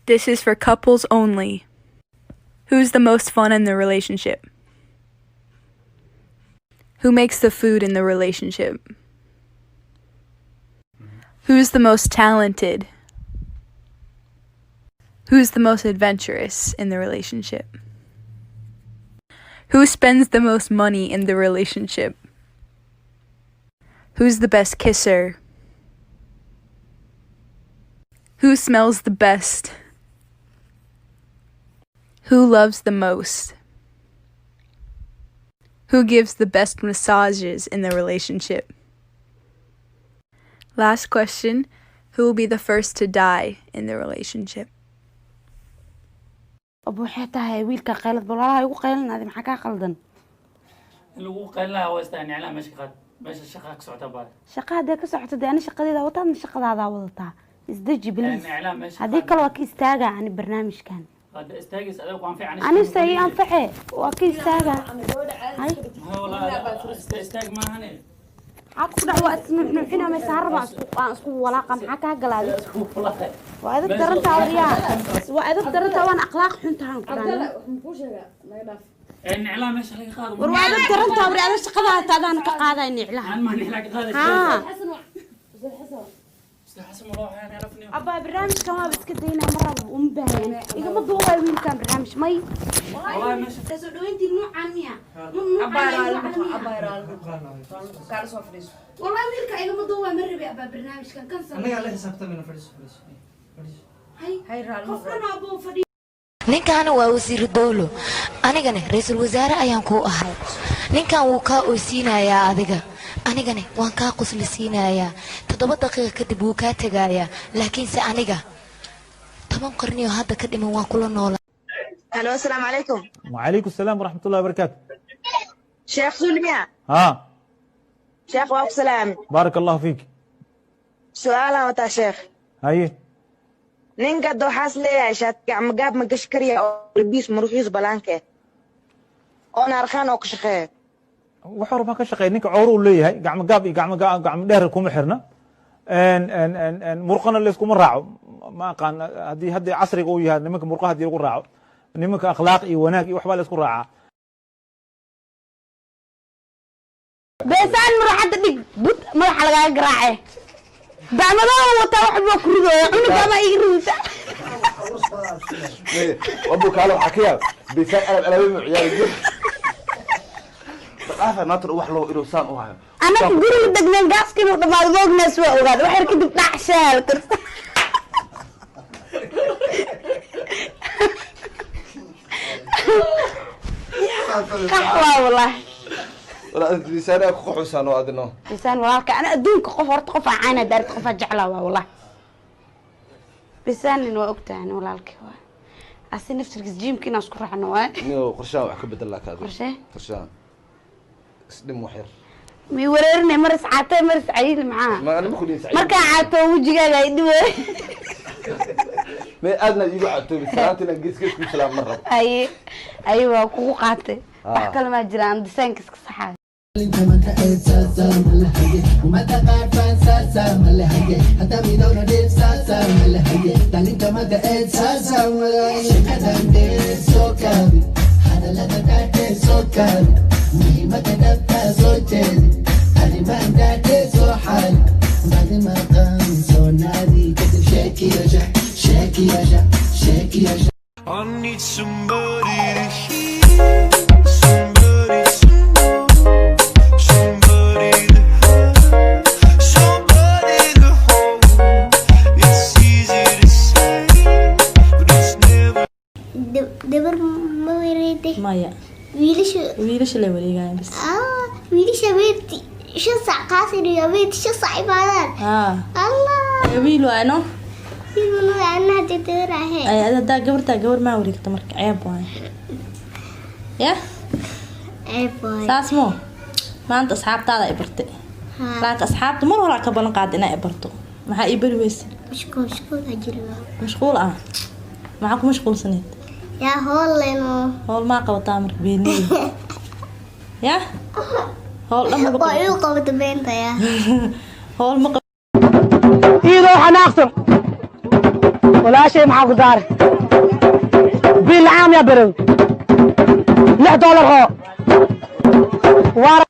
This is for couples only. Who's the most fun in the relationship? Who makes the food in the relationship? Who's the most talented? Who's the most adventurous in the relationship? Who spends the most money in the relationship? Who's the best kisser? Who smells the best? Who loves the most? Who gives the best massages in the relationship? Last question. Who will be the first to die in the relationship? Abu, waxay tahay wiilka qaylad walaalaha igu qaylinaaday. Maxaa kaa qaldan? In lagu qaylinaya waa istaa. Niclaa meesha qaad, meesha shaqa ka socota baa. Shaqa haddee ka socoto dee, ani shaqadeeda wataadna shaqadaadaa wadataa. Isdeji, please. Niclaa meesha. Haddii kale waa ka istaagaa ani barnaamijkan. Hadda istaagis adiga ku anfic ani. Anise ii anface, waa ka istaagaa. Hay. Istaag maahane. Maxaa ku dhac? Waa isnuuxnuuxina maysa haraba aan isku walaaqa. Maxaa kaa galaaday? Waa edab darantaa waryaa, waa edab darantaa, waan akhlaaq xuntahan ku dhahan. Niclaa meesha laga qaado. War, waa edab darantaa waryaa. Ada shaqadaada taadaana ka qaaday niclaha. Aan maa niclaa ka qaaday? Haa. Ustaad Xasan, walaa waxaan arafnay. Abbaa, barnaamijkan waaba iska daynaa, ma rabo, uma baahyan. Igama duubayo wiilkan barnaamij may. Wallahi meesha. Soo dhaweyntii nuucan miya? Kaala soo fadhiiso. Wallahi wiilka igama duubaa, ma rabi abbaa barnaamijkan kan. Annagaa la xisaabtamina. Fadhiiso, fadhiiso, fadhiiso. Hay, raali. Qof dhan abuu fadhiyo. Ninkaana waa wasiiru dowlo, anigana ra-iisul wasaare ayaan kuu ahay. Ninkan wuu kaa oysiinayaa adiga, anigana waan kaa qusli siinayaa. 7 daqiiqa kadib wuu kaa tegayaa, laakiinse aniga 10 qarniyo hadda ka dhiman waan kula noolaa. Halo, asalaamu calaykum. وعليكم السلام ورحمة الله وبركاته. Sheekh Sulmiya? ها. Sheekh, waa ku salaam. بارك الله فيك. Su-aalaan wataa, sheekh. هاي. Ninka waxaas leeyahay shaati gacmo gaab ma gashi karya oo labiis muruxiis balaanke oona arkaan oo ka shaqeeya? Wuxuu rabaa ka shaqeeya. Ninka cowro uu leeyahay, gacmo gaab iyo gacmo dheer kuma xirna, murqana layskuma raaco. Ma aqaan haddii hadda casriga uu yahay nimanka murqaha haddii lagu raaco. Nimanka akhlaaq iyo wanaag iyo waxbaa la isku raacaa. Beesaan maraxadda dhig, bud madaxa lagaaga garaace. Bacmadoo wataa, wax baa ku ridooya cunuga ama iga ridaysa. Abu kaale, waxaa ka yaab bisaan alab alaabay mu ciyaari jir dhaqaafa maanta wax loo inuu saan u hayo. Anaka guriga degneen, gaaska inuu dhamaado moognaas, waa ogaada. Wax yar kadib dhac shaal karsa. Qax waa wallaahi. Wala bisaan ku qaxusaan oo adino. Bisaan walaalka, ana adduunka qof horta qof aan caana daarid, qof aan jeclaa waa wallaahi bisaanin. Waa ogtahay ani walaalkay waa asi naftirkiis jiimka inaan isku raacno waay. Inuu qorshahan wax ka bedel laa kaadi. Qorshee? Qorshahan isdhim wax yar. Mi wareerinay, mar is caatee, mar is cayili, maxaa? Ma anima kudhin saciid. Markaa caato wejigaaga ay dhibay. Ma aadna iigu caatoobi salaanta inaan gees gees ku salaam ma rabo. Aye aye, waa kugu qaatay. Wax kale maa jira aan disaanka iska saxaayo. I need somebody to hear, somebody to know, somebody to have, somebody to hold. It's easy to say, but it's never. Gabar ma wareegtay? Maya. Wiilasha. Wiilasha la wareegaya bas. Ah, wiilasha habeenti 5 saac qaasin iyo habeenti 5 saac imaadaan. Haa. Allah. Ee, wiil waay no. Wiil ma ana hadda gabar ahayn. Ay, hadaa gabartaa gabar maa wareegta marka ceeb waay ya. Ceeb waay. Saas mo maanta asxaabtaada i bartay. Haa. Laakiin asxaabta mar horaa ka ballan qaada inaa i barto. Maxaa ii bari weyse? Mashquul, mashquul aa jiro. Mashquul ah? Maxaa ku mashquulsaneed? Yaa hooleno. Howl maa qabataa marka beeniyey ya howl dhan maba. Waa igu qabata beenta yaa. Howl ma Iyadoo xanaaqsan. Walaashay maxaa ku daaray? Biil la'aan yaa berow? $6 oo waara.